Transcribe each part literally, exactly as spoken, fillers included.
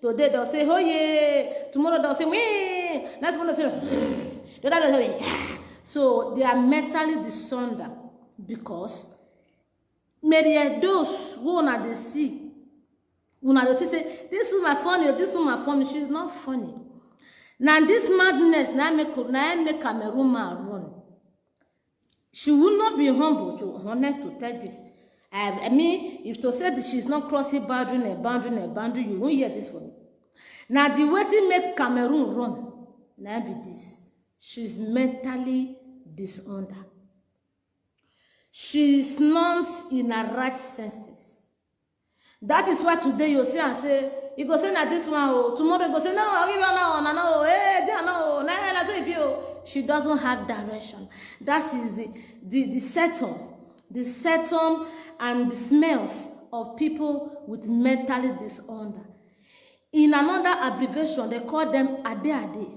Today they'll say, "Oh yeah." Tomorrow they'll say, "Wee." Next morning they'll say, "Hmm." The other day they'll say, "Yeah." So they are mentally disunder because Mary Edo's who una dey see. Una dey think say, "This woman funny, this woman funny." She's not funny. Now this madness, now make, now make Cameroon man run. She will not be humble to honest to tell this. I, I mean, if to say that she's not crossing boundary and boundary and boundary, you won't hear this from me. Now the way to make Cameroon run, now be this. She's mentally disorder. She's not in her right senses. That is why today you see and say, you go say, "Na this one, oh." Tomorrow you go say, "No, I give her no, no, no, hey, there no, na, na so it be, oh." She doesn't have direction. That is the, the, the setum, the setum and the smells of people with mentally disorder. In another abbreviation, they call them ade ade.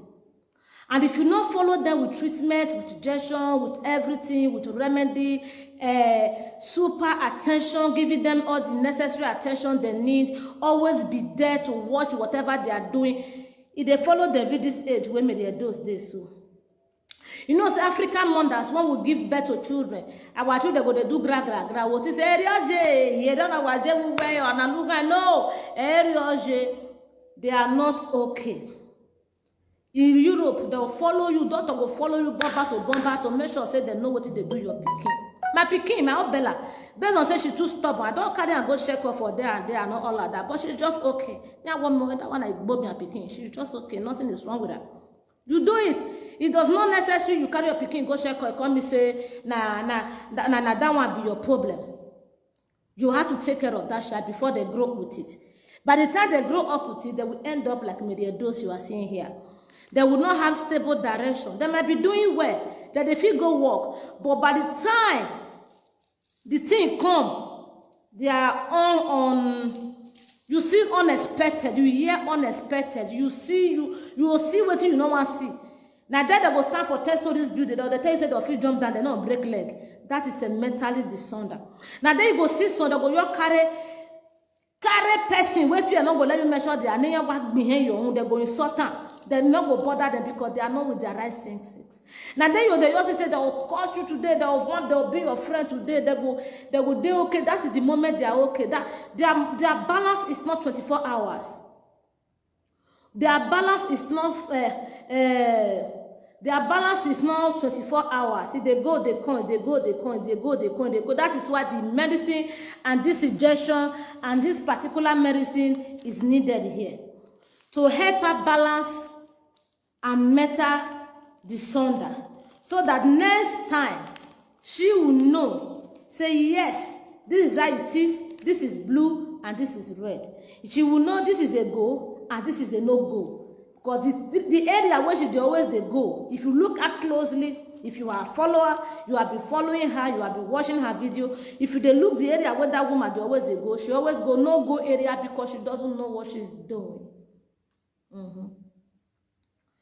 And if you not follow them with treatment, with injection, with everything, with remedy, uh, super attention, giving them all the necessary attention they need, always be there to watch whatever they are doing. If they follow them with this age, when may they those days so. You know, say African mothers, when we give birth to children, our children go they do gra gra gra. What is area J? Here don't our J we wear on a look. No, area J, they are not okay. In Europe, they'll follow you, doctor will follow you, bomba to bomba to make sure say they know what they do your pikin. My pikin, my own Bella, based on say she too stubborn. I don't carry and go check her for there and there and all of that, but she's just okay. Yeah, one more, that one I bob my pikin. She's just okay. Nothing is wrong with her. You do it. It does not necessary you carry your pikin go check her, come me say, "Na, na, na, na, na, that one be your problem." You have to take care of that child before they grow up with it. By the time they grow up with it, they will end up like Mary Edo's you are seeing here. They will not have stable direction. They might be doing well, that they feel go work, but by the time the thing come, they are on, on, you see unexpected, you hear unexpected, you see, you, you will see what you no want see. Now then they go stand for ten stories building, or they tell you say they fit jump down, they no break leg. That is a mentally disunder. Now then you go see some, they go your carry, carry person wey fear no go let me mention their name, what behind your own, they go insult them. They no go bother them because they are not with their right senses. Now then you, they also say they will curse you today, they will want, they will be your friend today, they go, they will do okay. That is the moment they are okay. That their, their balance is not twenty-four hours. Their balance is not, uh, uh, their balance is not twenty-four hours. If they go, they come, they go, they come, they go, they come, they go. That is why the medicine and this injection and this particular medicine is needed here to help her balance and mental disunder, so that next time she will know say, "Yes, this is how it is, this is blue and this is red." She will know this is a go and this is a no go. Because the, the, the area where she dey always dey go, if you look at closely, if you are a follower, you have been following her, you have been watching her video. If you dey look the area where that woman dey always dey go, she always go no go area because she doesn't know what she's doing. Mm-hmm.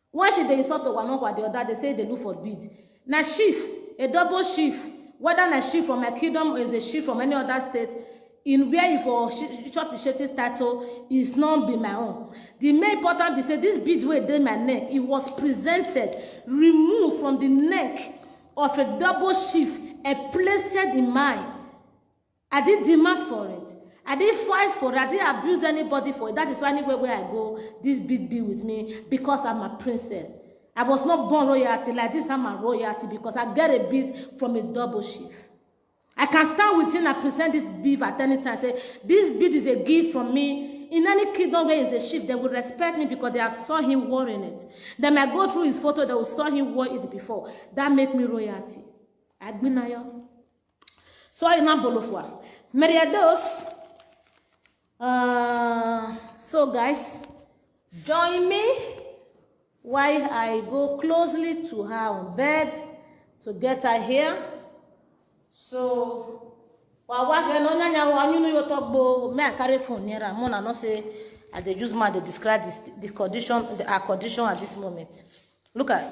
When she dey insult Owanokwa the other, they say they look for bead. Na chief, a double chief, whether na chief from my kingdom or is a chief from any other state, in where you for sh- chop the shepti's title is not be my own. The main important be say this bead wey dey my neck, it was presented, removed from the neck of a double chief and placed in mine. I did demand for it. I did fight for it. I did abuse anybody for it. That is why anywhere where I go, this bead be with me because I'm a princess. I was not born royalty like this. I'm a royalty because I get a bead from a double chief. I can stand with him and present this bead at any time. Say, "This bead is a gift from me." In any kingdom where is a chief, they will respect me because they have saw him wearing it. They might go through his photo, they will saw him wear it before. That make me royalty. Agbinayo. Sorry, not Bolofua. Meriados. Uh, so guys, join me while I go closely to her on bed to get her here. So, wa wa ke no nyanya wa nyunu yo talk bo me I carry phone near am. Mona no say I dey use mouth dey describe this the condition, the, her condition at this moment. Look at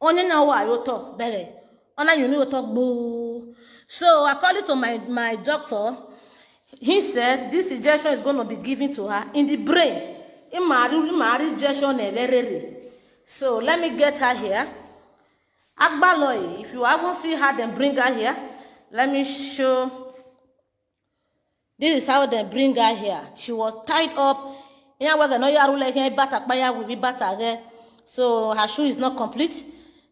onye na wa yo talk bere. Ona nyunu yo talk bo. So according to my my doctor, He said this injection is going to be given to her in the brain. Imari, Imari injection every. So let me get her here. Agbaloi, if you haven't seen her, then bring her here. Let me show. This is how they bring her here. She was tied up. Ina wega no yaru like any bata kpaya will be bata again. So her shoe is not complete.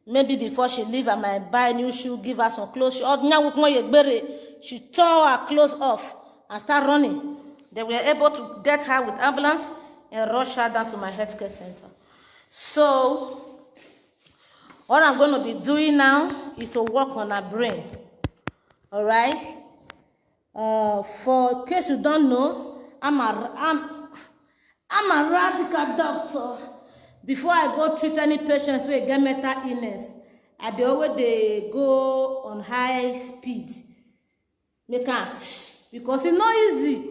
Maybe before she leave, I might buy new shoe, give her some clothes. She, oh, nya wuk mo ye gbere. She tore her clothes off and start running. They were able to get her with ambulance and rush her down to my healthcare center. So what I'm going to be doing now is to work on her brain. All right. Uh, for case you don't know, I'm a I'm I'm a radical doctor. Before I go treat any patients wey get mental illness, I dey always dey go on high speed. Make am, because e no easy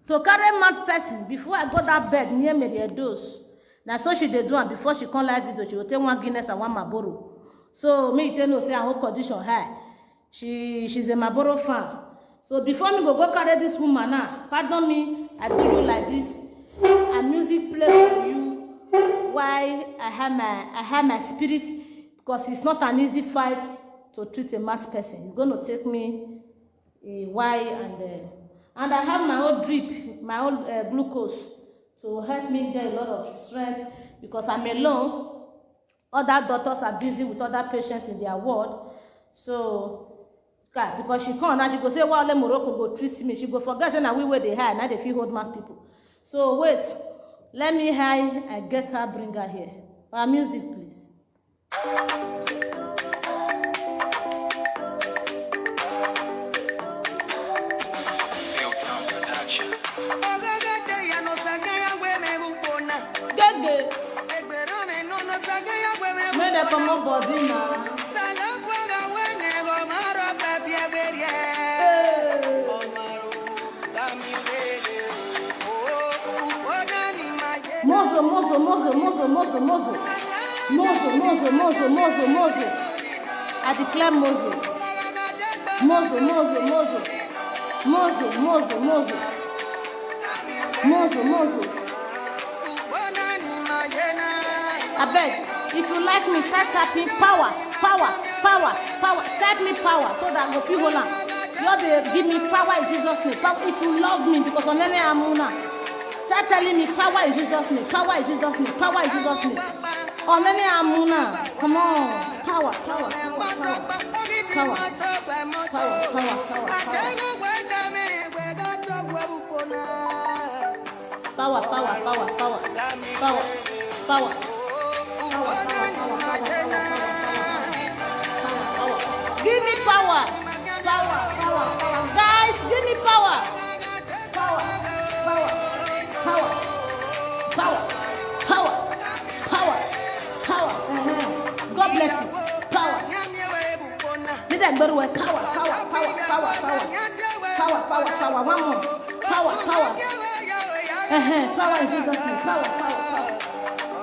to carry mad person. Before I go that bed near Mary Edos, na so she dey do am. Before she come live video, she go take one Guinness and one Marlboro. So me, you take know say her whole condition high. She she's a Marlboro fan. So before me go go carry this woman now, pardon me, I do you like this. A music play for you. Why I have my I have my spirit, because it's not an easy fight to treat a mad person. It's going to take me a while and uh, and I have my own drip, my own uh, glucose to help me get a lot of strength, because I'm alone. Other doctors are busy with other patients in their ward. So, God, because she come now, she go say, "Why only Morocco go treat me?" She go forget say na we wey dey high, na dey fit hold mass people. So wait, let me high and get her, bring her here. Our music, please. Gege. Make dem comot body na. Hey. Mozo, mozo, mozo, mozo, mozo, mozo. Mozo, mozo, mozo, mozo, mozo. I declare mozo. Mozo, mozo, mozo. Mozo, mozo, mozo. Mozo, mozo. Abeg, if you like me, start tapping power, power, power, power. Type me power so that I go fit hold am. Just dey give me power in Jesus' name. Power if you love me, because onene amuna. Start telling me power in Jesus' name, power in Jesus' name, power in Jesus' name. Onene amuna. Come on. Power, power, power, power. Power. Power, power, power, power. Power, power, power, power. Power, power. Power, power, power, power, power, power, power, power, power. Give me power. Power, power, power. Guys, give me power. Power, power, power, power, power, power, power, power. Uh-huh. God bless you. Power. Need that very well. Power, power, power, power, power. Power, power, power. One more. Power, power. Uh-huh. Power in Jesus' name. Power, power, power.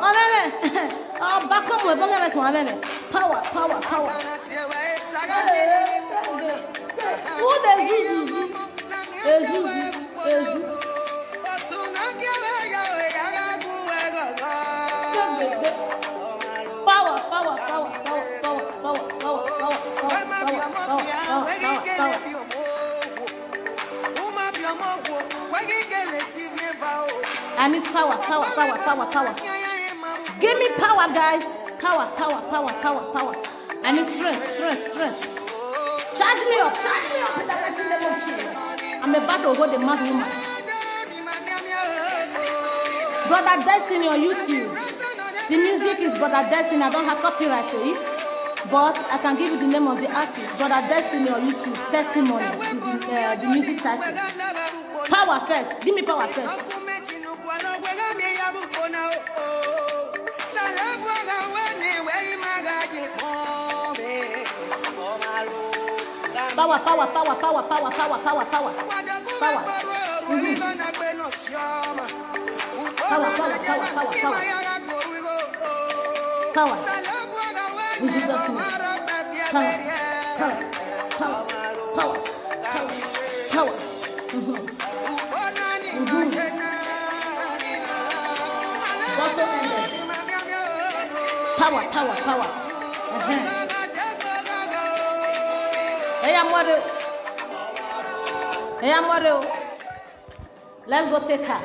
Amen. Oh, back home, we're going to have one. Power, power, power. Who dey zuzu? Ezuzu, ezu. Power, power, power. I need power, power, power, power, power. Give me power, guys. Power, power, power, power, power. I need strength, strength, strength. Charge me up, charge me up in the mighty name of Jesus. I'm about to hold a mad woman. Brother Destiny on YouTube. The music is Brother Destiny. I don't have copyright to it, but I can give you the name of the artist. Brother Destiny on YouTube. Testimony is the, uh, the music title. Power first. Give me power first. Power, power, power, power, power, power, power, power, power. Power. Mm-hmm. Power, power, power, power, power. Power. In Jesus' name. Power, power, power, power, power, power. Mm-hmm. Bottle ended. Power, power, power. Uh-huh. Hey, I'm worried. Hey, I'm worried. Let's go take her.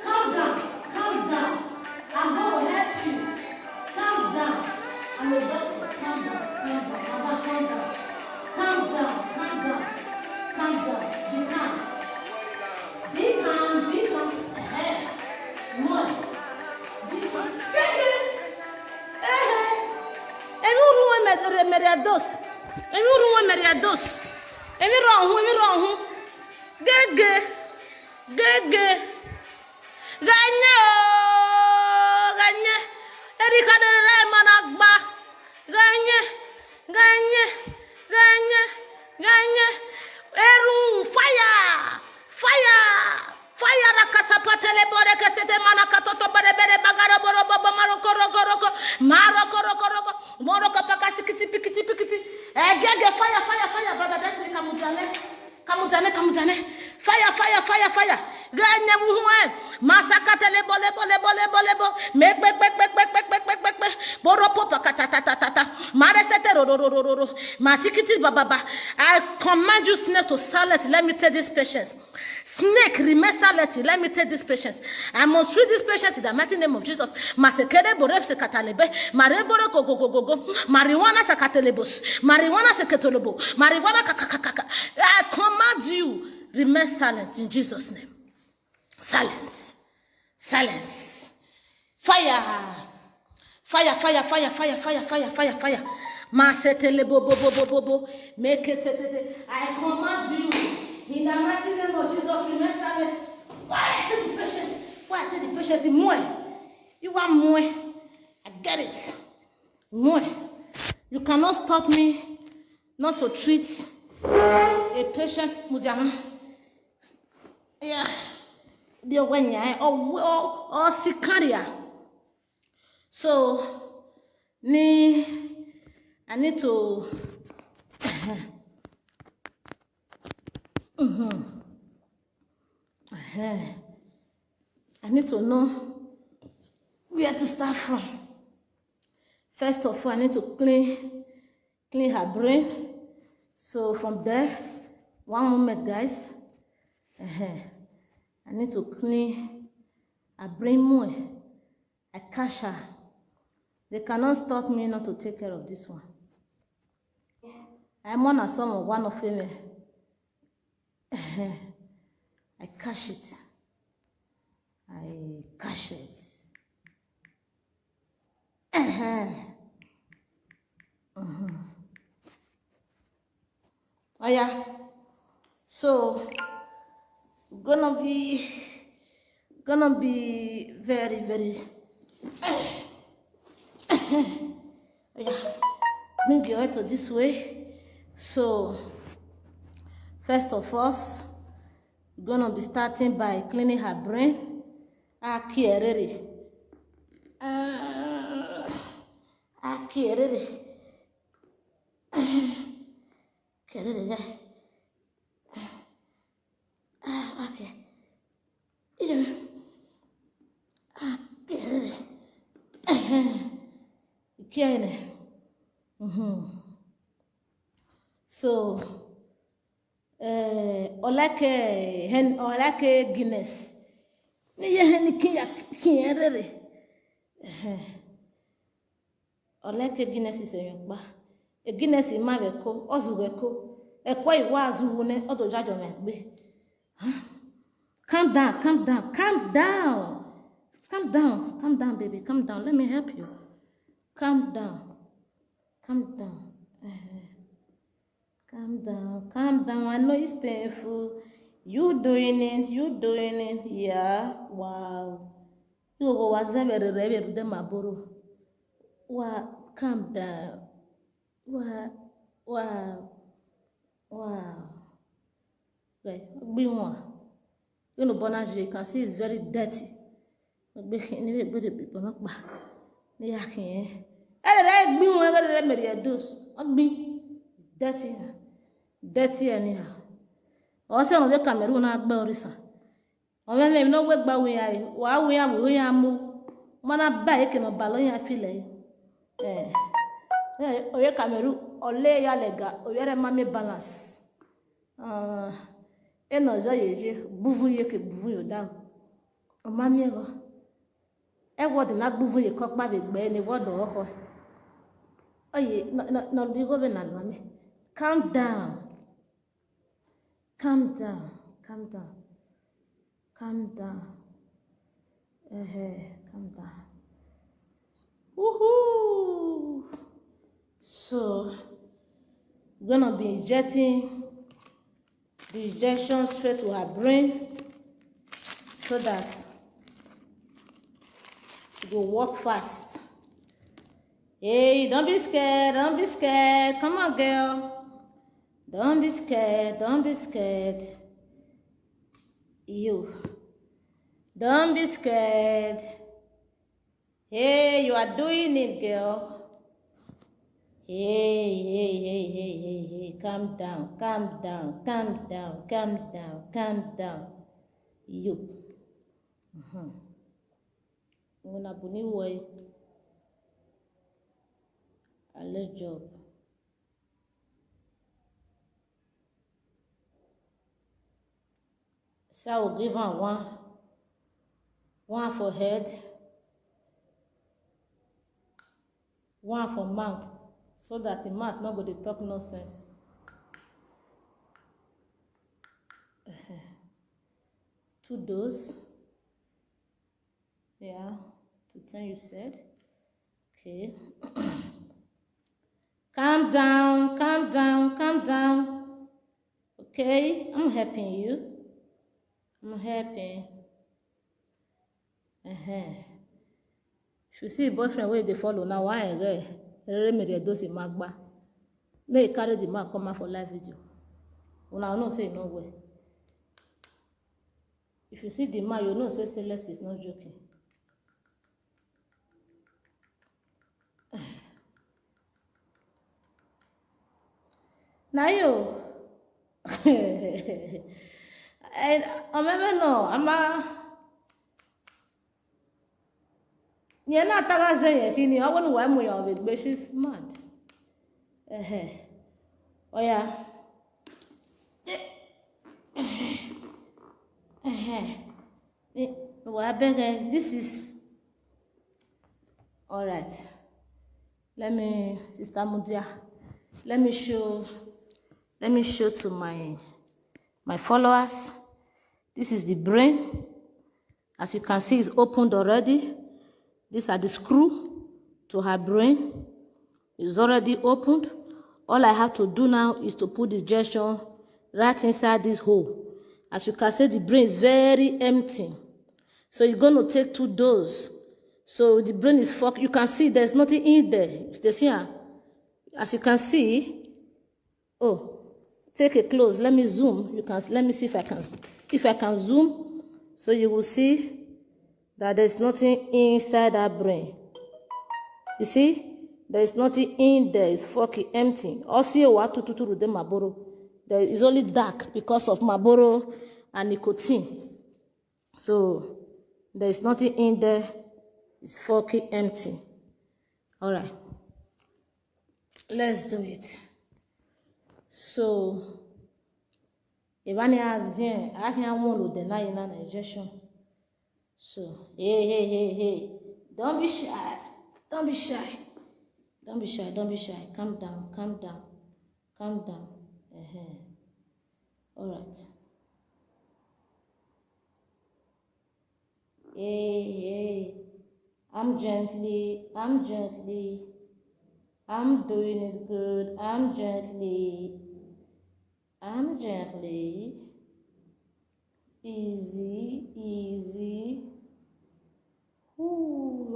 Calm down, calm down. I'm gonna help you. Calm down. I'm a doctor. Calm down, calm down, calm down, calm down. Calm down, calm down, calm down. Be calm. Be calm, be calm. Hey, one. Be calm. Stay there. Hey, hey. Èmi ò rú wọn mẹ̀rẹ̀, mẹ̀rẹ̀ dose. Èmi ò rú wọn mẹ̀rẹ̀ dose. Èmi rọ̀ ọ̀hún, èmi rọ̀ ọ̀hún. Gègé, gègé. Ganye o, ganye. Erika de re mana gba. Ganye, ganye, ganye, ganye. Eru, fire, fire, fire. Rakasapatele bore kesete mana katoto bere bere bagara boro bobo maroko roko roko. Maroko roko roko. Moroko paka sikiti pikiti pikiti. Egege, fire, fire, fire. Brother Destiny, kamujane. Kamujane, kamujane. Fire, fire, fire, fire. Ganye muhue. Masakate lebo, lebo, lebo, lebo, lebo. Me, pe, pe, pe. Boro popa kata, ta, ta, ta, ta. Mare sete ro, ro, ro, ro, ro, ro. Masikiti ba, ba, ba. I command you, snake, to silence. Let me take this patience. Snake, remain silent. Let me take this patience. I must treat this patience in the mighty name of Jesus. Masekere bore se katalebe. Mare boro go, go, go, go, go. Marijuana sakatelebos. Marijuana seketolobo. Marijuana kakakakaka. I command you, remain silent in Jesus' name. Silence. Silence. Fire. Fire, fire, fire, fire, fire, fire, fire, fire. Masetele bo, bo, bo, bo, bo, bo. Make it, te, te, te. I command you in the mighty name of Jesus, remain silent. Why I take the patience? Why I take the patience? More. You want more? I get it. More. You cannot stop me not to treat a patient. Mujama. Yeah. The one, yeah, or, or, or Sicaria. So, ni, I need to, mhm. Uh-huh. I need to know where to start from. First of all, I need to clean, clean her brain. So from there, one moment, guys. Uh-huh. I need to clean her brain more. I catch her. They cannot stop me not to take care of this one. I'm on a song of one of them. I catch it. I catch it. Uh-huh. Uh-huh. Oh yeah. So gonna be, gonna be very, very, yeah. Bring your head to this way. So first of all, gonna be starting by cleaning her brain. Akierere. Ah, akierere. Kerere ya. Ah, okay. Ije. Ah, kerere. Ikiaine. Mm-hmm. So, eh, olake hen, olake Guinness. Ni ye hen ki ya ki erere. Eh. Oleke Guinness is enyokpa. E Guinness ima veko, ozu veko. Ekwe iwa azu wune, odo jajo me gbe. Huh? Calm down, calm down, calm down. Calm down, calm down, baby, calm down. Let me help you. Calm down. Calm down. Eh. Calm down, calm down. I know it's painful. You doing it, you doing it. Yeah, wow. You go was ever ready to them aboro. Wa, calm down. Wa, wa, wa. Like, be one. You know, Bonaji, you can see it's very dirty. Be ni be be be be not ba. Ni ya kin. Eh, re gbi won, re mere dos. Agbi. Dirty. Dirty anyhow. O se won be Cameroon na gbe orisa. O me me no we gba we ya. Wa we ya mu, we ya mu. Mana ba e ke no ba lo ya file. Eh. Eh, o ye Cameroon, o le ya lega, o ye re ma me balance. Ah, e no zo ye je, buvu ye ke buvu yo da. O ma mi ego. E wo de na buvu ye ko pa be gbe ni wo do ho. Oye, no, no, no, bi go be na lo mi. Calm down. Calm down. Calm down. Calm down. Uh-huh. Calm down. Woohoo! So, we're gonna be injecting the injection straight to her brain so that it will work fast. Hey, don't be scared, don't be scared. Come on, girl. Don't be scared, don't be scared. You. Don't be scared. Hey, you are doing it, girl. Hey, hey, hey, hey, hey, hey. Calm down, calm down, calm down, calm down, calm down. You. Uh-huh. Una buni woi. A leg job. So I will give her one, one for head, one for mouth, so that the mouth not go to talk nonsense. Uh-huh. Two dose. Yeah, to ten you said. Okay. Calm down, calm down, calm down. Okay, I'm helping you. I'm helping. Uh-huh. If you see boyfriend where they follow now, why again? Rere me dey do si magba. May carry the man come out for live video. Una know say no way. If you see the man, you know say Celeste is not joking. Now you. And I remember no, I'm a Nye na taga zenye kini, I wonder why mo ya be she's mad. Eh eh. Oh yeah. Eh eh. Well, I beg, eh, this is all right. Let me, Sister Mudia, let me show, let me show to my my followers. This is the brain. As you can see, it's opened already. These are the screw to her brain. It's already opened. All I have to do now is to put the injection right inside this hole. As you can see, the brain is very empty. So it's going to take two doses. So the brain is fuck. You can see there's nothing in there. You see, ah? As you can see, oh, take a close. Let me zoom. You can, let me see if I can, if I can zoom. So you will see that there's nothing inside that brain. You see, there is nothing in there. It's fucking empty. Also, what to to to the Marlboro. There is only dark because of Marlboro and nicotine. So there is nothing in there. It's fucking empty. All right. Let's do it. So, Ivani Azien, I can one of the nine injection. So, hey, hey, hey, hey. Don't be shy. Don't be shy. Don't be shy. Don't be shy. Calm down. Calm down. Calm down. Uh-huh. All right. Hey, hey. I'm gently, I'm gently, I'm doing it good. I'm gently, I'm gently. Easy, easy.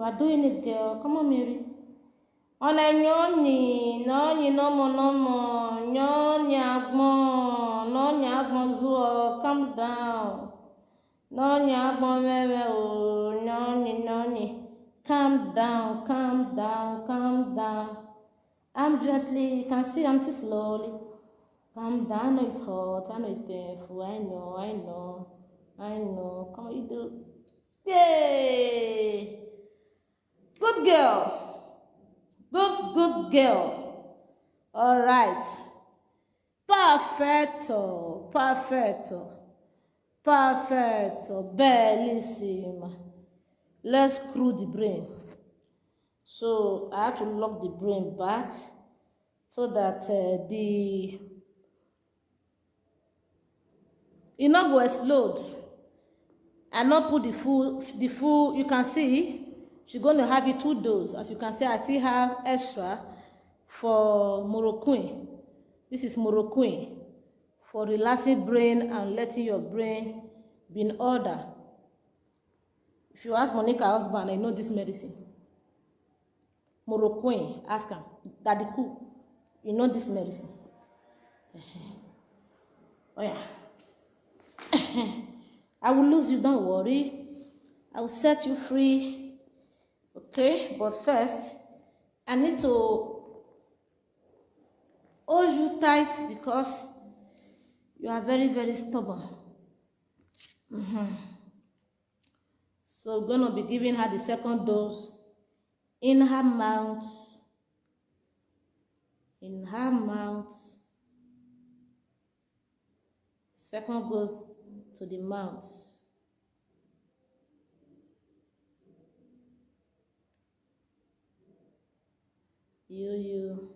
You are doing it, girl. Come on, Mary. Ona nyoni, noni nomo nomo, nyoni agbon, noni agbon zuo, calm down. Noni agbon wewe o, noni, noni. Calm down, calm down, calm down. I'm gently, you can see I'm still slowly. Calm down, I know it's hot, I know it's painful, I know, I know, I know. Come on, you do. Yay! Good girl. Good, good girl. All right. Perfecto, perfecto, perfecto, bellissima. Let's screw the brain. So I have to lock the brain back so that uh, the e no go explode. I no put the full, the full, you can see, she's going to have it two dose. As you can see, I still have extra for Moroquin. This is Moroquin for relaxing brain and letting your brain be in order. If you ask Monica husband, I know this medicine. Moroquin, ask am. Daddy Cool, you know this medicine. Oh yeah. I will lose you, don't worry. I will set you free. Okay, but first, I need to hold you tight because you are very, very stubborn. Mm-hmm. So we're gonna be giving her the second dose in her mouth, in her mouth. Second goes to the mouth. You, you.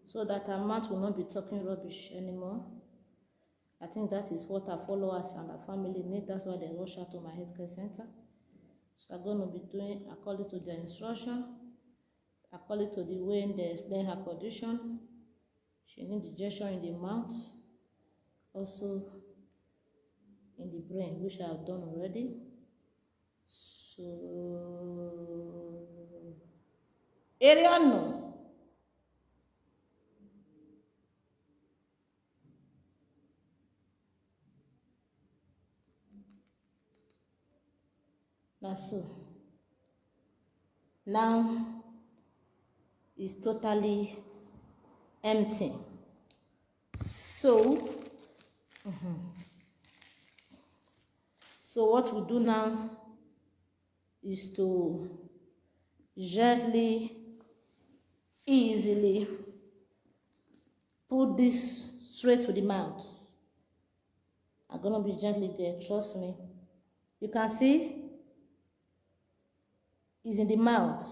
So that her mouth will not be talking rubbish anymore. I think that is what her followers and her family need. That's why they rush her to my healthcare center. So I'm going to be doing according to their instruction, according to the way they explain her condition. She needs injection in the mouth, also in the brain, which I have done already. So, Ariano. Na so. Now it's totally empty. So, mhm. So what we do now is to gently, easily put this straight to the mouth. I'm gonna be gently there, trust me. You can see it's in the mouth.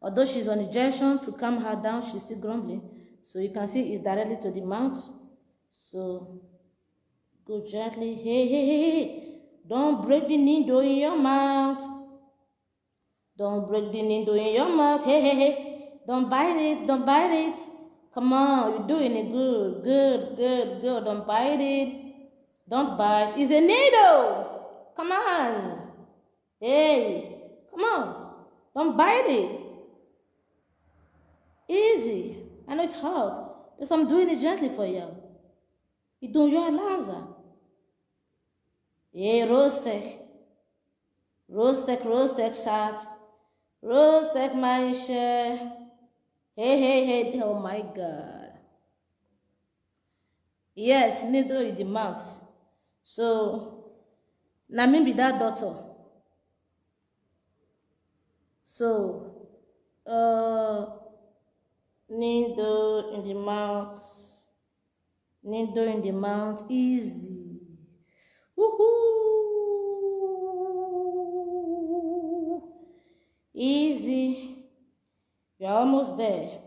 Although she's on injection to calm her down, she's still grumbling. So you can see it's directly to the mouth. So go gently. Hey, hey, hey, hey. Don't break the needle in your mouth. Don't break the needle in your mouth. Hey, hey, hey. Don't bite it. Don't bite it. Come on, you're doing it good. Good, good, good. Don't bite it. Don't bite. It's a needle. Come on. Hey, come on. Don't bite it. Easy. I know it's hard. Just I'm doing it gently for you. You don't, you're Laza. Hey, Rostek. Rostek, Rostek, chat. Rostek, my share. Hey, hey, hey. Oh, my God. Yes, needle in the mouth. So, na me be that doctor. So, uh, needle in the mouth. Needle in the mouth. Easy. Woohoo. Easy. You're almost there.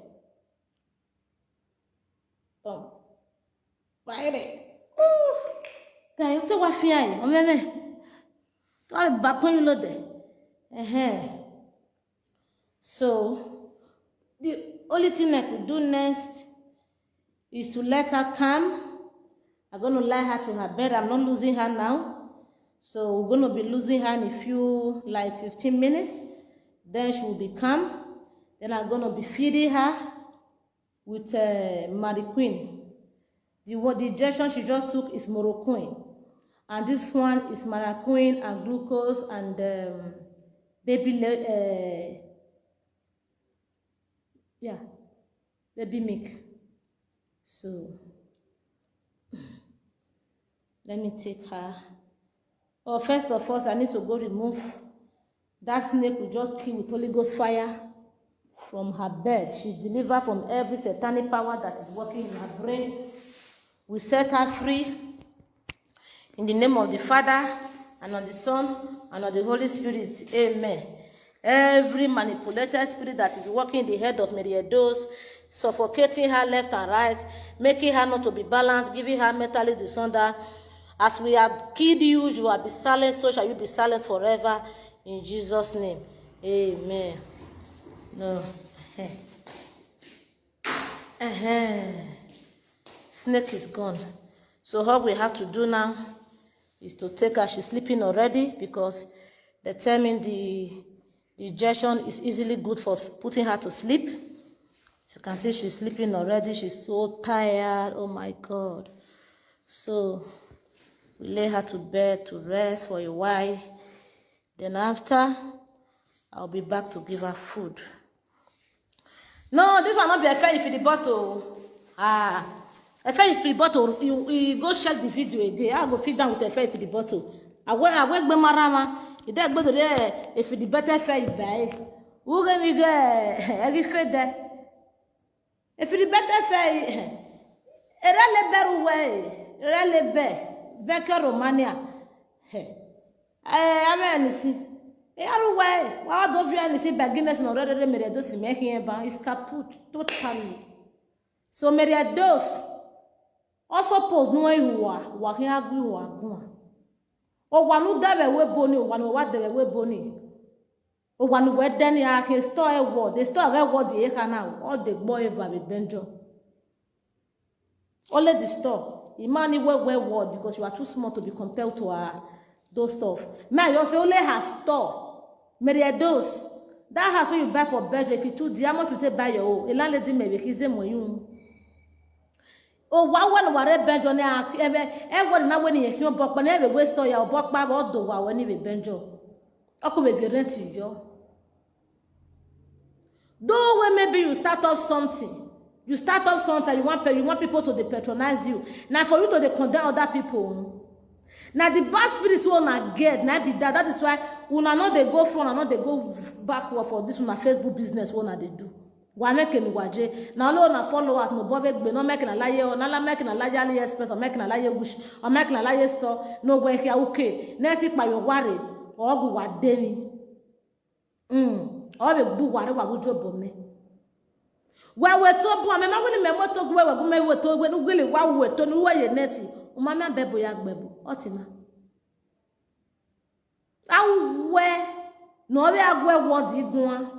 Don't bite it. Ooh. Guy, you take what fear? Omeme. Try back when you load there. Uh-huh. So, the only thing I could do next is to let her come. I'm going to lie her to her bed. I'm not losing her now. So we're gonna be losing her in a few, like, fifteen minutes. Then she will be calm. Then I'm gonna be feeding her with uh, Mary Queen. The what the injection she just took is Moroquine, and this one is Mary Queen and glucose and um, baby le- uh, yeah, baby milk. So let me take her. Oh, first of all, I need to go remove that snake we just killed with Holy Ghost fire from her bed. She's delivered from every satanic power that is working in her brain. We set her free in the name of the Father, and of the Son, and of the Holy Spirit. Amen. Every manipulated spirit that is working in the head of Mary Edo's, suffocating her left and right, making her not to be balanced, giving her mentally disorder. As we have killed you, you have been silent, so shall you be silent forever. In Jesus' name, amen. No. Uh-huh. Snake is gone. So all we have to do now is to take her. She's sleeping already because they tell me the the injection is easily good for putting her to sleep. As you can see, she's sleeping already. She's so tired. Oh my God. So we lay her to bed to rest for a while. Then after, I'll be back to give her food. No, this one not be a fair if the bottle. Ah, a fair if the bottle. You, you go check the video again. I go feed down with a fair if the bottle. I went, I went by Marama. You there go to there if the better fair you buy. Who gave me there? Every fair there. If the better fair, era le beru we, era le be, veke Romania. Hey. Eh, amen si. E aru we, wa do vi ani si beginners no rere mere do si me here ban is kaput totally. So Mary Edo's also pose no you are, wa here agu wa gun. O wa nu debe we boni, o wa nu wa debe we boni. O wa nu we deni a can store a word. The store a word the eka now. All the boy ever be benjo. Only the store. Imani we we word because you are too small to be compared to our those stuff. Me, you say only her store. Mary Edo's. That house where you buy for bedroom, if you too dear, how much you take buy your own? A landlady may be kissing when you. Oh, wa wa no ware benjo ne a ebe e wa na we ni ye hion bokpa na ebe we store ya bokpa ba odo wa we ni be benjo. Oku be be rent yo. Though when maybe you start up something, you start up something, you want pe- you want people to dey patronize you. Now for you to dey condemn other people. Now the bad spirits wey una get, na be that. That is why una no dey go front, una no dey go backward for this una Facebook business wey una dey do. Wa make any waje. Na only una followers no bobe gbe, no make na laye o, na la make na laye AliExpress, or make na laye Wish, or make na laye store. No we here okay. Neti pa your worry. Or go wa demi. Mm. Or be bu ware wa wujo bo me. Wa we to bo me ma wini me mo to gwe we gu me we to we nu gili wa we to nu we ye neti. O ma me be bo ya gbe bo. Otina. Awe no be agwe wo di gun.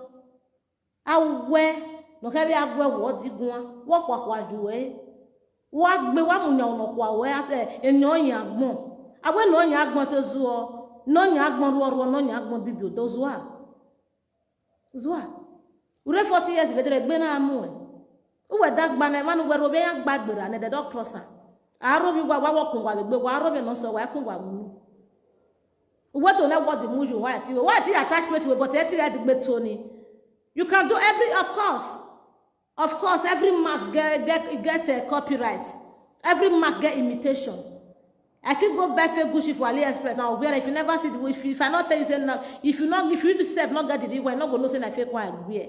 Awe no ke be agwe wo di gun. Wo kwa kwa ju e. Wa gbe wa mu nya ono kwa we ate enyo nya gbon. Awe no nya gbon to zuo. No nya gbon ruo ruo no nya gbon bibi o to zuo. Zuo. Ure forty years be dere gbe na mu e. Uwe dagba na manu we robe ya gbagbera ne de do cross am. Aro bi wa wa wo kun wa gbe wa aro bi no so wa kun wa mu. Uwe to na what the muju wa ti wa ti attachment we but e ti ready gbe to ni. You can do every, of course. Of course, every mark get get get a copyright. Every mark get imitation. I fit go buy fake Gucci for AliExpress now. Where if you never see the if, if I not tell you say now, if you not if you yourself not get the real one, not go know say na fake one I wear.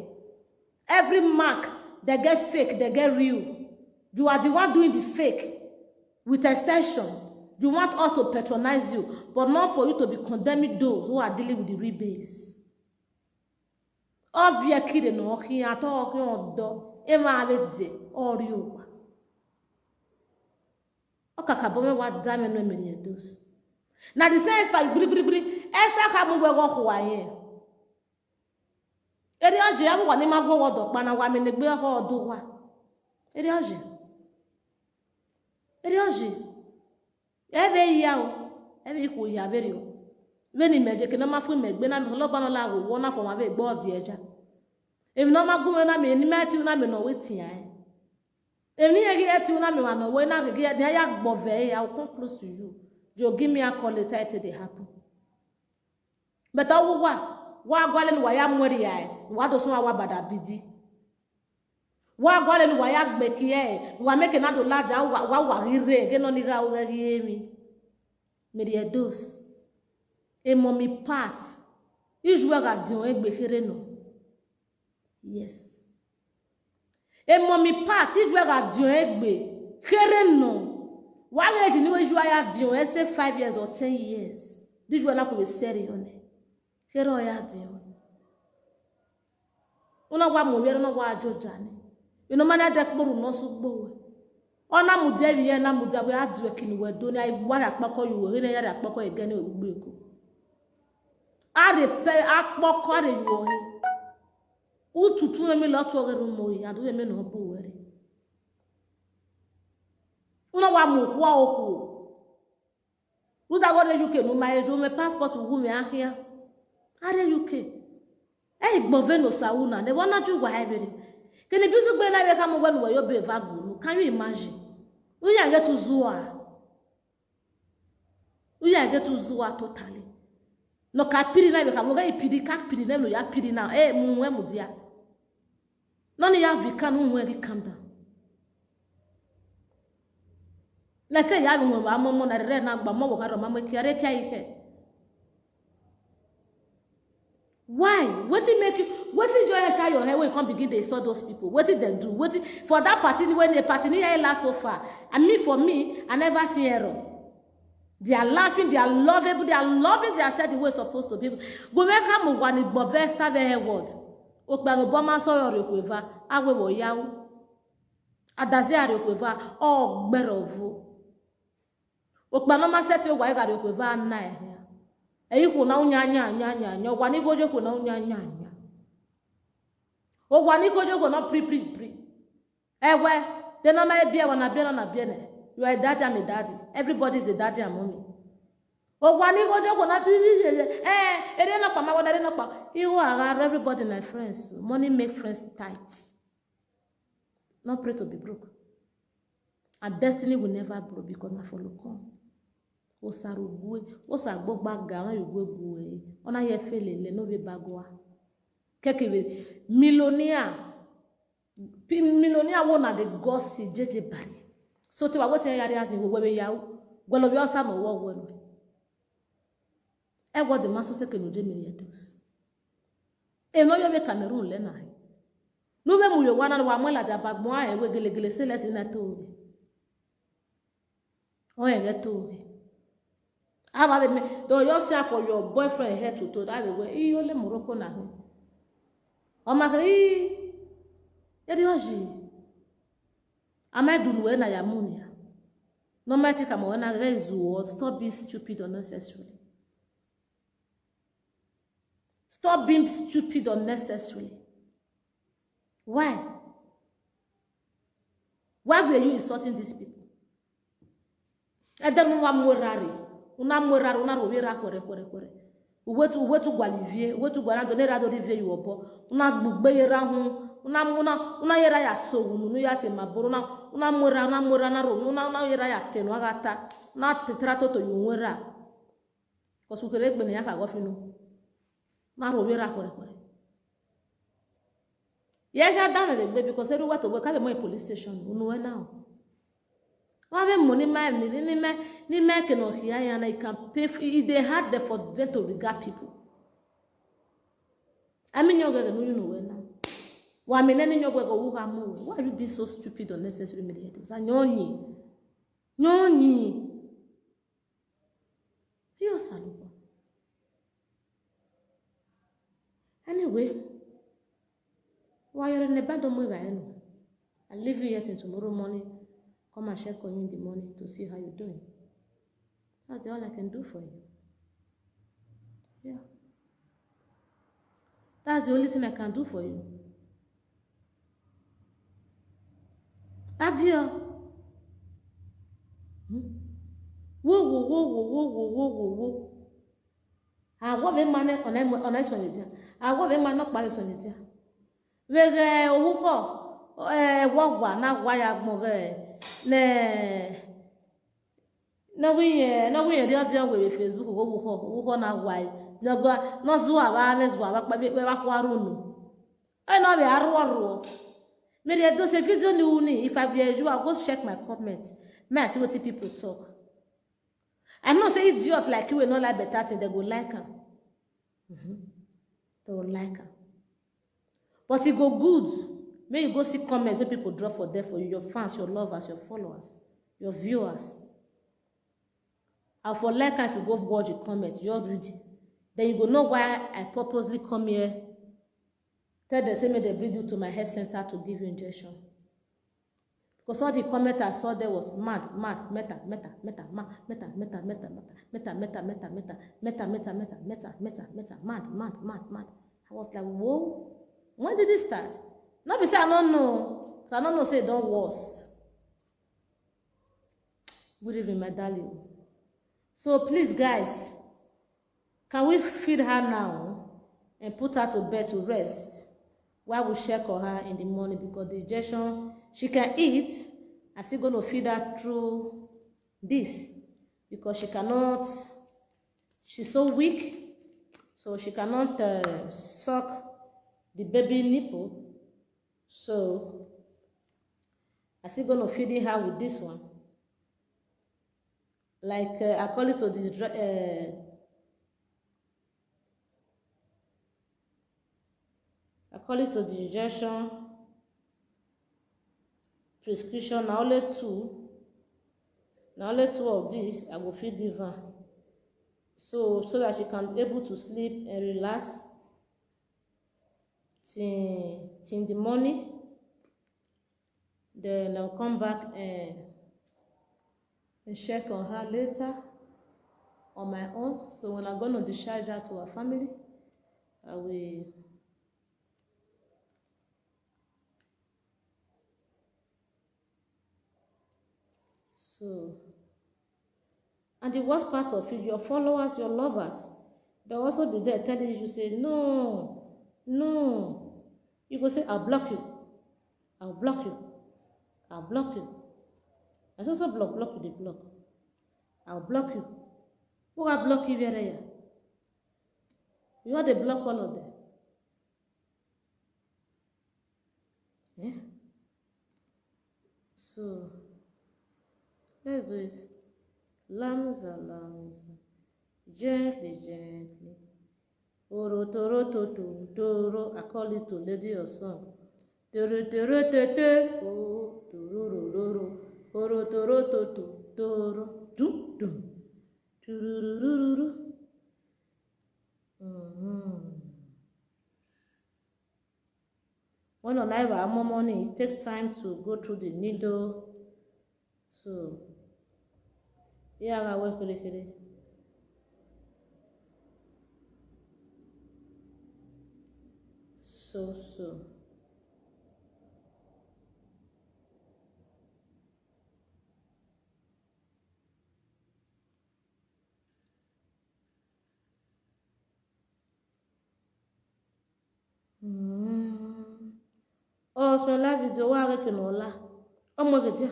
Every mark they get fake, they get real. You are the one doing the fake with extension. You want us to patronize you, but not for you to be condemning those who are dealing with the real base. Obvia kide no ki ato ki odo e ma be de ori uwa. Okaka bo me wa da me no me ni dos. Na the same Esther gbiri gbiri gbiri. Esther ka mu gwe go kwa ye. Eri oje ya wa ni ma gwo wo do pa na wa me ne gbe ho do wa. Eri oje. Eri oje. Ebe ya o. Ebe ko ya beri o. Beni meje ke na ma fu megbe na me lo ba no la wo na fo ma be gbo di eja. Emi no ma gu me na me ni ma ti na me no wetin ai. Emi ni ye ti na me wa no we na ge ya gbo ve ya come close to you. You give me a call later it dey happen. But awu wa wa gwale ni wa ya mweri ya. Wa do so wa bada bidi. Wa gwale ni wa ya gbe ki e. Wa make na do la ja wa wa ri re ge no ni ga o ge ri emi. Me di edos. E mo mi part. Iju ga di o egbe kere no. Yes. E mo mi part iju ga di o egbe kere no. Wa re ji ni we iju ya di o e say five years or ten years. Di iju na ko be seri one. Kere o ya di o. Una wa mo yere na wa ajo jani. Ino mana de kpuru no su gbo we. Ona mu je bi ye na mu ja we adu e kini we do ni ai wa ra pako yu we ni ya ra pako e gene ugbo eko. Are pe apoko are yu o. Ututu mi lo to gere mo ya do mi no bu we re. Una wa mo kwa oku. Ruda go de U K no ma ejo me passport wu me ahia. Are U K. E igbo ve no sa una ne wana ju gwa ebere. Kini bizu gbe na we ka mo gwa no we yo be va gu no. Can you imagine? Uya get to zuwa. Uya get to zuwa totally. No ka piri na we ka mo ga ipiri ka piri ne no ya piri na. Eh mu we mu dia. No ni ya vi ka no we gi calm down. Na fe ya no wa mo mo na re na gba mo wo ka ro ma mo ki are ki ai ke. Why? Wetin make you, wetin just enter your head when you come begin dey insult those people? Wetin dem do? Wetin for that party wey dey party near last so far? I mean, for me, I never see error. They are laughing, they are lovable, they are loving, they are said the way it's supposed to be. Go make am one gbove star very word. Okpano boma so yori kweva, awe wo yawo. Adazi ari kweva, o gberovu. Okpano ma seti ogwa igari okwe va na ehia. Eyi kwu na unya anya anya anya anya. Ogwa ni goje kwu na unya anya anya. Ogwa ni goje kwu na pri pri pri. Ewe, they no ma ebi ewe na bi na na bi ne. You are a daddy, I'm a daddy. Everybody is a daddy and mommy. Ogwa ni goje kwu na pri pri pri. Eh, ere na pa ma wa ere na pa. You are everybody my friends. Money make friends tight. Not pray to be broke. And destiny will never broke because na follow come. Osaru gwe, osagbo gbaga, ona yugwe gwe. Ona ye fele le no be bagwa. Kekebe millionaire. Millionaire wo na the gossip jeje bari. So te wa wetin yari as in wo we yawo. Gwelo bi osa no wo wo no. E wo de maso se ke no je mi yedos. E no yo be Cameroon le na. No be mu yo wana wa mo la da bagmo a e we gele gele se le se na to. O e le to. Aba be me do yo sia for your boyfriend head to toe. That be we e yo le Morocco na ho. O ma kri. E di oji. Am I dun we na ya munia? No matter come on, I raise you. Stop being stupid unnecessarily. Stop being stupid unnecessarily. Why? Why were you insulting these people? Ede nu wa mwerari, una mwerari, una ro wira kore kore kore. Uwetu uwetu gwalivie, uwetu gwala do ne ra do rivie yuobo. Una gbugbe yera hu, una una una yera ya so unu nu ya se maboro na, una mwera una mwera na ro, una una yera ya tenu agata. Na tetra toto yu mwera. Kosu kere gbe ne ya ka go finu. Na ro wira kore kore. Ye ga da na de gbe because everywhere to go ka be mo police station. Unu we now. Wa be mo ni ma ni ni ma ni ma ke no hia ya na you can pay for it. They hard there for them to regard people. I mean you get no you know we now. Wa me ne ni nyo gwe go wu ga mo. Why you be so stupid unnecessary me de do? Sa nyonyi. Nyonyi. Hiyo saluko. Anyway, while you're in the bed, don't move anyway. I'll leave you here till tomorrow morning. Come and check on you in the morning to see how you're doing. That's all I can do for you. Yeah. That's the only thing I can do for you. Agio. Hmm? Wo, wo, wo, wo, wo, wo, wo, wo, wo. Agwa be mane ona ona iswa media. Agwa be mane pa iswa media. Wege owuko eh wogwa na gwa ya gbon ge ne na wi eh na wi eh dio dio we Facebook go wuko wuko na gwa. No go no zuwa ba me zuwa ba pa be ba kwa runu. E no be aru aru. Me dey do say video ni uni, if I be you, I go check my comments. May I see wetin people talk. I know say idiot like you will not like better thing, they go like am. Mhm. They go like am. But e go good. May you go see comment wey people drop for there for you, your fans, your lovers, your followers, your viewers. I for like am if you go watch the comment, just read it. Then you go know why I purposely come here. Tell them say make they bring you to my health center to give you injection. Because all the comment I saw there was mad, mad, meta, meta, meta, ma, meta, meta, meta, meta, meta, meta, meta, meta, meta, meta, meta, meta, meta, meta, mad, mad, mad, mad. I was like, whoa, when did this start? Not be say I don't know, 'cause I don't know say it don't worse. Good evening, my darling. So please, guys, can we feed her now and put her to bed to rest while we check on her in the morning? Because the injection, she can eat, I'm still going to feed her through this because she cannot, she's so weak, so she cannot uh, suck the baby nipple. So I'm still going to feed her with this one. Like uh, I call it to the uh, I call it to the injection prescription. Na only two, na only two of these I go fit give her, so so that she can able to sleep and relax till till the morning. Then I'll come back and, and check on her later on my own. So when I'm going to discharge her to her family, I will. So, and the worst part of it, your followers, your lovers, they'll also be there telling you, say, no, no. You go say, I'll block you. I'll block you. I'll block you. I also block, block you, they block. I'll block you. Who I block you, where are you? You are the block all of them. Eh? So, let's do it. Lamza, lamza. Gently, gently. Oro toro to to toro. I call it to lady your song. Toro toro to to. Oh, toro ro ro ro. Oro toro to to toro. Dum dum. Tururururu. Mm-hmm. When on I have more money, it take time to go through the needle. So, yeah, I work really, really. So, so. Mm. Oh, so la video wa ke no la. Omo gedia,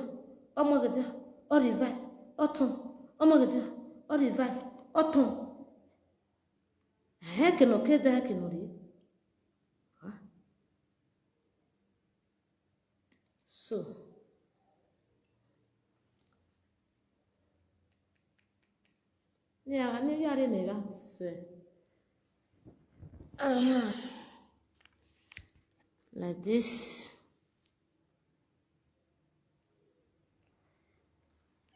omo gedia, o reverse, o turn. Omo gedia, o reverse, o turn. He ke no ke da ke no ri. Ha? So, yeah, I need to say, uh-huh. Like this.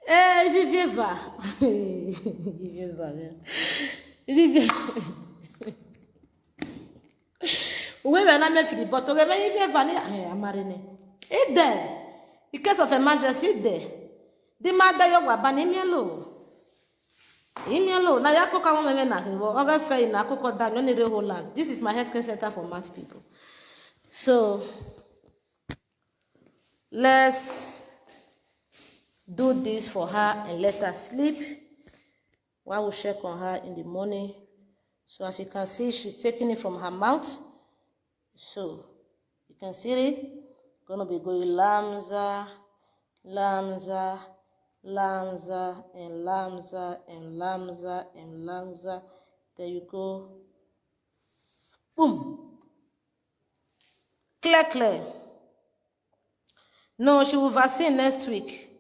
Eh, je viens va. Je viens va, bien. Je viens. Uwe we na me free, but uwe me ife vani eh amarine. Ide. In case of emergency, ide. Di ma da yo wa bani mi lo. Imi lo na ya ko ka mo me na wo. Oga fe na ko ko da nyo ni re Holland. This is my health care center for mad people. So let's do this for her and let her sleep. While we check on her in the morning, So as you can see, she's taking it from her mouth. So you can see it. Gonna be going lamza, lamza, lamza, and lamza, and lamza, and lamza. There you go. Boom. Clear, clear. No, she will vaccine next week.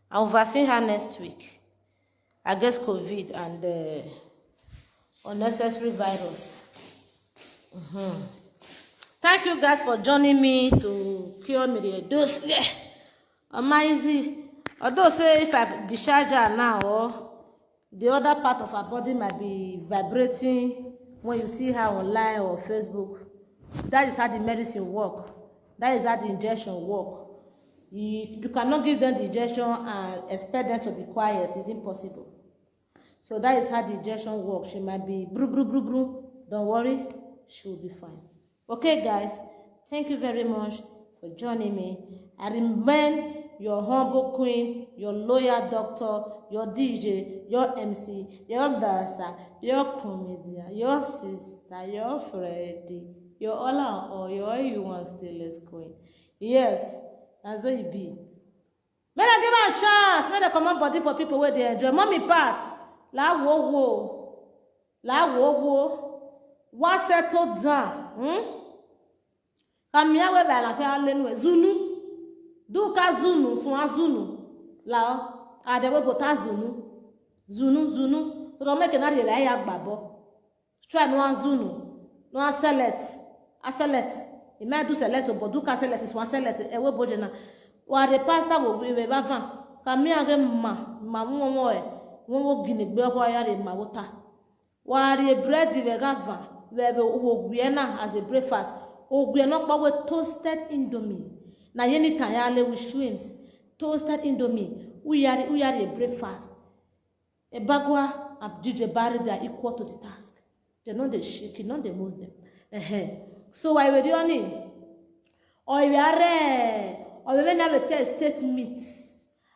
I will vaccine her next week against COVID and uh, unnecessary virus. Mhm. Thank you guys for joining me to cure me the dose. Yeah. Amazing. Although say if I discharge her now, oh, the other part of her body might be vibrating when you see her online or Facebook. That is how the medicine work. That is how the injection work. You, you cannot give them the injection and expect them to be quiet. It's impossible. So that is how the injection works. She might be bru bru bru bru. Don't worry, she will be fine. Okay, guys, thank you very much for joining me. I remain your humble queen, your loyal doctor, your D J, your M C, your dancer, your comedian, your sister, your friend, your all and all, your all you want stainless queen. Yes, that's how it be. Make dem give am chance, make dem comot body for people wey dey enjoy. Mommy Pat, la wo wo, la wo wo, wa settle down. Hmm? Kamia we ba la ke alenu zunu. Du ka zunu, sun azunu. La o, ade we bota zunu. Zunu, zunu. To make na re ya gbabo. Try no azunu, no select, a select. E might do select, but do ka select is one select. E we boje na. Wa the pastor go we ba van. Kamia ge ma, ma mo mo e. Mo wo gini gbe ko ya re ma wo ta. Wa the bread we ga van. We we wo gbe na as a breakfast. O gbe no pa we toasted indomie. Na ye ni tan ya le with shrimps. Toasted indomie. U yari, u yari a breakfast. Ebagwa and D J Barry, they are equal to the task. They no dey shake, e no dey move them. Ehen. So why we dey on it? Or we are, or we may have a taste steak meat.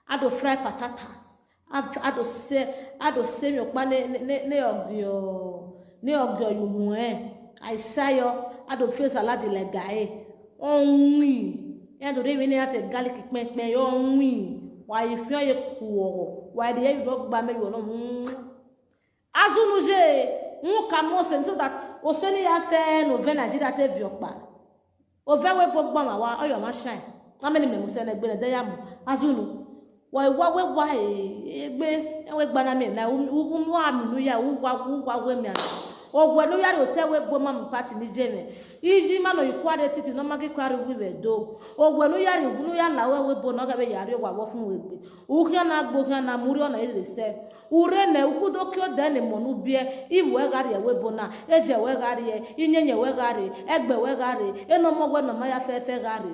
I do fry patatas. I do say, I do say mi okpa ne ne ne ogio, ne ogio you mu eh. I say yo, I do feel salad like guy. Only. Ya do dey we ne ate garlic pen pen yo only. Why you feel you cool? Why the you don't buy me you no? Mm. Azunu je, nwu ka mo sen so that oseni ya fe no ve Nigeria te vi okpa. Ove we gbogbo ma wa, oyo ma shine. Ma many me mo sen egbe na de ya mo. Azunu. Wa wa we wa e, egbe, e we gba na me na u nu a mi nu ya, u wa u wa we mi a. Ogwe nu ya ri o se we gbo ma mi party ni je me. Iji ma no ikware titi no ma ki kware wi we do. Ogwe nu ya ri nu ya la we we bo no ga be ya ri wa wo fun we gbe. Uhia na gbo uhia na muri ona ire se. Ure ne ukudo kio de ne mo nu bie. Iwe ga ri we bo na. Eje we ga ri e. Inyenye we ga ri. Egbe we ga ri. Eno mo we no ma ya fe fe ga ri.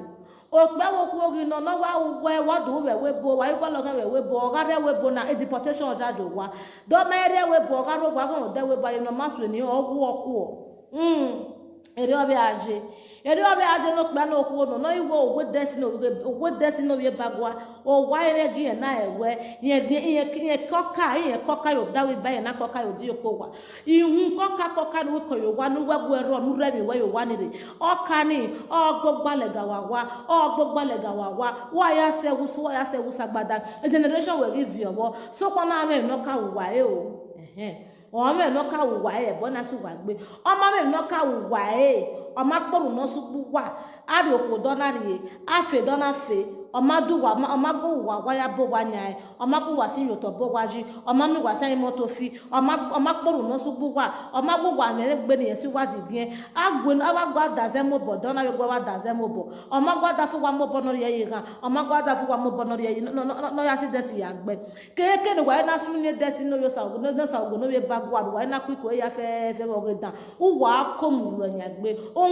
Okpe wo ku ogi no no wa u we wa du we we bo wa igwa lo ga we we bo ga re we bo na e deportation oja jo wa. Do ma ere we bo ga ro gwa gan de we ba ino ma su ni o gu o ku o. Mm. Ere obe aje. Ere obe aje no kpe no ku no no iwo ogwe destiny ogwe destiny ye bagwa. O wa ere gi na ewe. Ye ye ye koka ye koka yo da we ba ye na koka yo di ko wa. Ihun koka koka no ko yo wa nu we gwe ro nu re mi we yo wa ni re. Oka ni o gbogbo le ga wa wa. O gbogbo le ga wa wa. Wa ya se wusu wa ya se wusa gbada. A generation we give you wo. So ko na me no ka wa e o. Ehen. O me no ka wa e bo na su wa gbe. O ma me no ka wa e. O ma kporu no su gbu wa. A ri oku do na ri e. A fe do na fe. O ma du wa o ma gbo wa wa ya bo wa nya e. O ma gbo wa si yo to bo wa ji. O ma mi wa sa imo to fi. O ma o ma kporu no su gbu wa. O ma gbo wa me gbe ni e si wa di bien. A gbe no wa gba da ze mo bo do na yo gbo wa da ze mo bo. O ma gba da fu wa mo bo no ye ye gan. O ma gba da fu wa mo bo no ye no no no ya accident ya gbe. Keke ni wa na su ni destiny no yo sa no no sa go no ye bagwa wa na ku ko ya fe fe wo ge dan. U wa ko mu ro nya gbe. O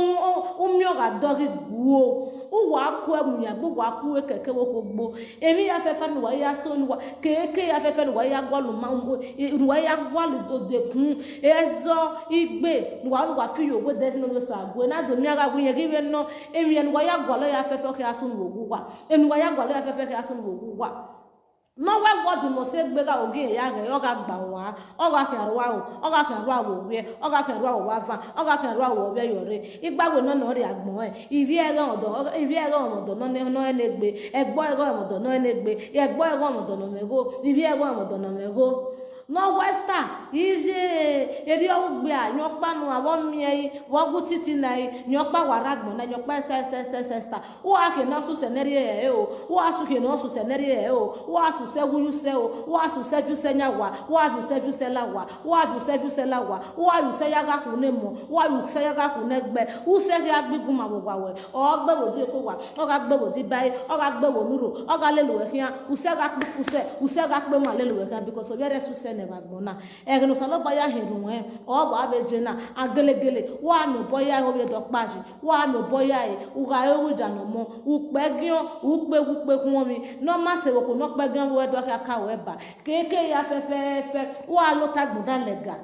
o mi o ga do gi guo. U wa ku e mu nya gbe wa ku e keke wo ko gbo. Emi ya fe fe ni wa ya so ni wa keke ya fe fe ni wa ya gwa lu ma ni wa ya gwa lu de kun. Ezo igbe ni wa ni wa fi yo gbe destiny no yo sa go. Na do mi aga gu ye gi we no. Emi ya ni wa ya gwa lo ya fe fe ke asun wo gu wa. Emi wa ya gwa lo ya fe fe ke asun wo gu wa. No wa wo di mo se gbe ga ogi ya ge, o ga gba wa, o ga ke ro wa o, o ga ke ro wa wo we, o ga ke ro wa wa va, o ga ke ro wa wo we yo re. Igba we no no ri agbon e. Ivi e ga odo, ivi e ga odo no ne no e ne gbe. Egbo e ga odo no e ne gbe. Egbo e ga odo no me go. Ivi e ga odo no me go. No westa, ije, eri o gbe a, nyo pa nu a wo mi e, wo gu titi na e, nyo pa wa ra gbon na, nyo pa esta, esta, esta, esta, esta. Wo a ke na su seneri e o, wo a su ke na su seneri e o, wo a su se wu yu se o, wo a su se ju se nya wa, wo a ju se ju se la wa, wo a ju se ju se la wa, wo a ju se ya ga ku ne mo, wo a ju se ya ga ku ne gbe, u se ya gbigun ma wo wa we. O gbe wo di ko wa, o ga gbe wo di bai, o ga gbe wo nuro, o ga le lu e kian, u se ga kpu, u se, u se ga kpe ma le lu e kian, because o bere su se ne wa gbon na. E no sa lo ba ya he ru e, o wa be je na, a gele gele, wa no bo ya o ye do pa ji, wa no bo ya e, u ga e wu ja no mo, u pe gion, u pe, u pe kun mi, no ma se wo ko no pe gion we do ka ka we ba. Ke ke ya fe fe fe, wa lo ta gbon da lega.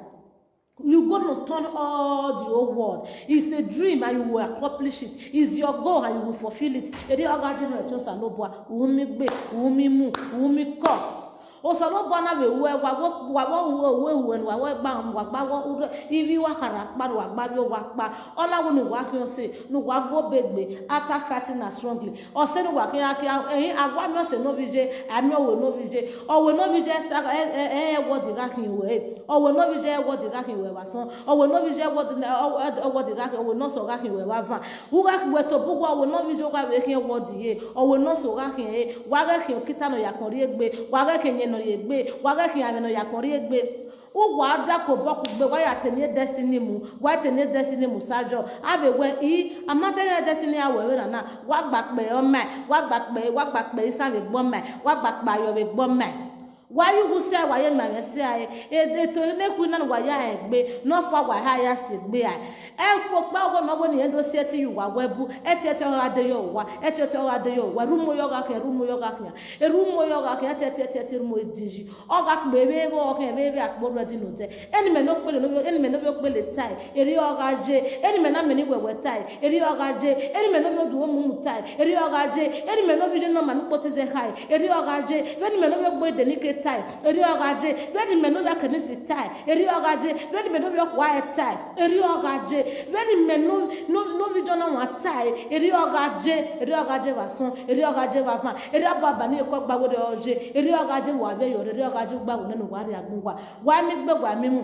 You gonna turn all the whole world. It's a dream and you will accomplish it. It's your goal and you will fulfill it. Eri oga jinu e tun sa lo bua, umi gbe, umi mu, umi ko. O sa lo bua na we we wa wo wa wo wo we we wa wo gba wa gba wo ure. Ivi wa kara pa wa gba yo wa pa. Ona wo nu wa ki o se, nu wa go begbe after fighting na strongly. O se nu wa ki a ki a, eh, a wa mi o se no bi je, a mi o we no bi je. O we no bi je sa e e e wo di ga ki we. Owe no bi je wo di ga ki we wa son. Owe no bi je wo di, o wo di ga ki, owe no so ga ki we wa van. U ga ki we to bu wa, owe no bi je ga we ki wo di ye. Owe no so ga ki e. Wa ga ki kita no ya kon ri egbe. Wa ga ki nye no ye egbe. Wa ga ki ave no ya kon ri egbe. U wa da ko bo ku gbe, wa ya te ni destiny mu. Wa te ni destiny mu sa jo. Ave we i, amate ya destiny a we we na na. Wa gba pe o me. Wa gba pe, wa gba pe isan we gbo me. Wa gba pe ayo we gbo me. Wa yu gu se wa ye ma ye se aye. E de to ne ku na wa ya e gbe. No fa wa ha ya se gbe aye. E ko pa wo no wo ni e do se ti yu wa we bu. E ti e ti o ga de yo wa. E ti e ti o ga de yo wa. Ru mo yo ga ke, ru mo yo ga ke. E ru mo yo ga ke, e ti e ti e ti e ti ru mo e di ji. O ga pe we wo ke we we a po re di no de. Eni me no pele no, eni me no bi o pele tai. Eri oga je. Eni me na me ni we we tai. Eri oga je. Eni me no bi o du o mu mu tai. Eri oga je. Eni me no bi je no ma nu po ti ze hai. Eri oga je. Eni me no bi o gbe de ni ke tai. Eri oga je. Eni me no bi a ke ni si tai. Eri oga je. Eni me no bi o kwa e tai. Eri oga je. Eni me no, no, no bi jo no wa tai. Eri oga je. Eri oga je wa son. Eri oga je wa van. Eri aba ba ni ko gba wo de o je. Eri oga je wa ve yo. Eri oga je gba wo ne no wa ri agun wa. Wa mi gbe wa mi mu.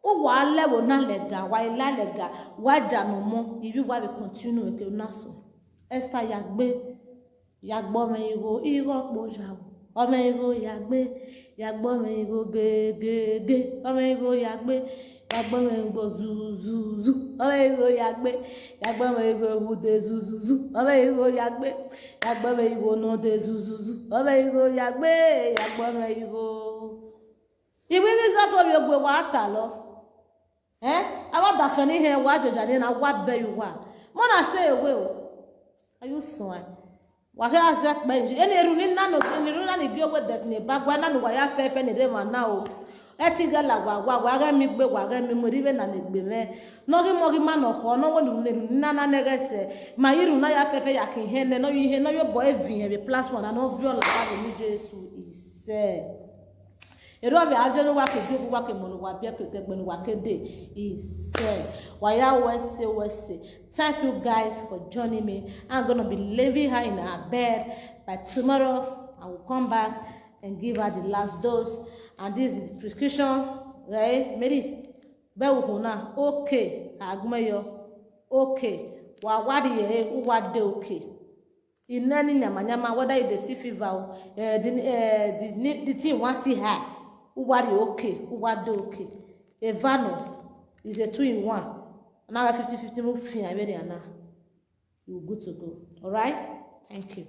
U wa le wo na lega, wa ila lega, wa ja no mo, ivi wa be continue ke na so. Esther ya gbe, ya gbo me igo, igo po ja o. O me igo ya gbe, ya gbo me igo ge, ge, ge. O me igo ya gbe, ya gbo me igo zu, zu, zu. O me igo ya gbe, ya gbo me igo wu de zu, zu, zu. O me igo ya gbe, ya gbo me igo no de zu, zu, zu. O me igo ya gbe, ya gbo me igo. Iwe ni za so bi ogbe wa ta lo. Eh? Awa da fe ni he wa jo ja ni na wa be yu wa. Mo na stay away o. Are you so? Wa ke a ze pe nji. Eni eru ni na no, eni eru na ni bi owe des ni ba gwa na ni wa ya fe fe ni de ma na o. E ti ga la wa, wa, wa ga mi gbe, wa ga mi mo ri be na ni gbe me. No gi mo gi ma no ho, no wo ni eru ni na na ne ge se. Ma iru na ya fe fe ya ki he ne, no yi he, no yo bo e vi he be plus one, na no vi o la ba ni Jesu ise. Ero ave aje no wa ke de, wa ke mo no wa bi ke te gbe no wa ke de. Ise. Wa ya we se, we se. Thank you guys for joining me. I'm gonna be leaving her in her bed. By tomorrow, I will come back and give her the last dose. And this is the prescription, right? Mary, be wo na. Okay, agmeyo. Okay. Wa wa di ye, u wa de okay. In any nyama nyama, whether you dey see fever o, eh, the, eh, the, the thing wan see high, u wa di okay, u wa de okay. Evano is a two in one. Now fifty fifty move fin, I ready now. You good to go. All right? Thank you.